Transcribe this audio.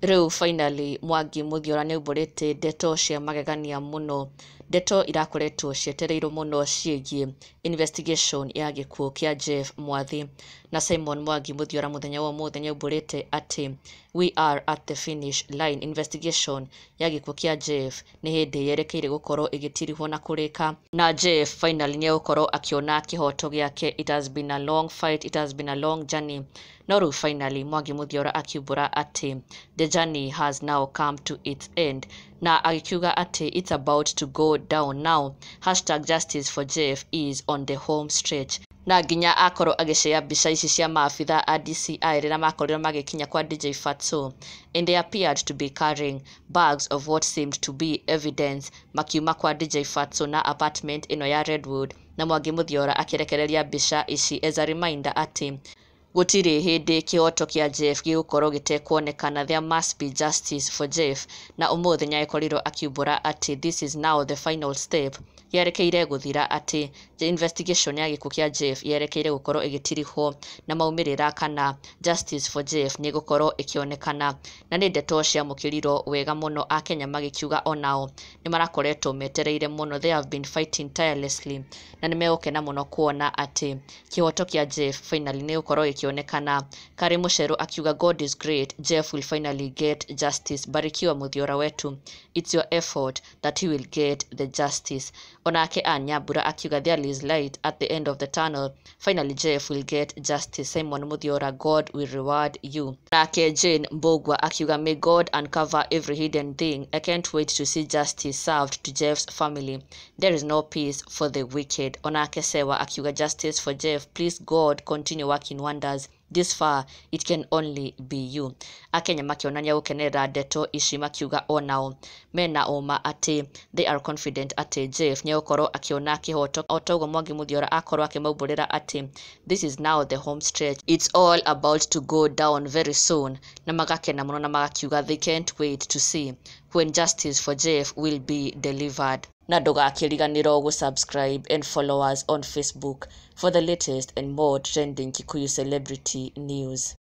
Rĩu finally Mwangi Muthiora nĩaumbũrĩte ndeto cia magegania mũno, ndeto irakoretwo cietereirwo mũno ciĩgiĩ investigation ya gĩkuũ kĩa Jeff Mwathi. Na Simon Mwangi Muthiora mũthenya wa ũmũthĩ nĩaumbũrĩte atĩ we are at the finish line. Investigation ya gĩkuũ kĩa Jeff nĩ hĩndĩ yerekeire gũkorwo ĩgĩtirihwo na kũrĩka, na Jeff finally nĩegũkorwo akĩona kĩhoto gĩake. It has been a long fight, it has been a long journey, no rĩu finally Mwangi Muthiora akiumbũra atĩ the journey has now come to its end, na agĩkiuga atĩ it's about to go down now. #JusticeForJeff is on the home stretch. Na nginya akorwo agĩshare mbica ici cia maabitha a DCI rĩrĩa makorirwo magĩkinya kwa DJ Fatxo, and they appeared to be carrying bags of what seemed to be evidence makiuma kwa DJ Fatxo na apartment ĩno ya Redwood. Na Mwangi Muthiora akĩrekereria mbica ici as a reminder atĩ gũtirĩ hĩndĩ kĩhoto kĩa Jeff gĩgũkorwo gĩtekuonekana. There must be justice for Jeff. Na ũmũthĩ nĩagĩkorirwo akiumbũra atĩ this is now the final step, yerekeire gũthira, atĩ the investigation ya gĩkuũ kĩa Jeff yerekeire gũkorwo ĩgĩtirihwo na maumĩrĩra kana justice for Jeff nĩ ĩgũkorwo ĩkĩonekana. Na nĩ ndeto ciamũkĩrirwo wega mũno, akenya magĩkiuga onao nĩ marakoretwo metereire mũno, they have been fighting tirelessly, na nĩ megũkena mũno kuona atĩ kĩhoto kĩa Jeff finally nĩ gũkorwo gĩkĩonekana. Karĩ Mũcerũ akiuga, "God is great, Jeff will finally get justice. Barikiwa Muthiora wetu, it's your effort that he will get the justice." Onake Ann Nyambura akiuga, "There is light at the end of the tunnel, finally Jeff will get justice. Simon Muthiora, God will reward you." Nake Jane Mbugua akiuga, "May God uncover every hidden thing. I can't wait to see justice served to Jeff's family. There is no peace for the wicked." Onake Sewa akiuga, "Justice for Jeff, please God continue working wonders. This far it can only be you." Akenya makĩonania gũkenerera ndeto ici, makiuga onao mena ũma atĩ they are confident atĩ Jeff nĩegũkorwo akĩona kĩhoto, o ta ũguo Mwangi Muthiora akorwo akĩmaumbũrĩra atĩ this is now the home stretch, it's all about to go down very soon. Na magakena mũno na magakiuga they can't wait to see when justice for Jeff will be delivered. Na ndũgakĩriganĩrwo gũ-subscribe and follow us on Facebook for the latest and more trending Kikuyu celebrity news.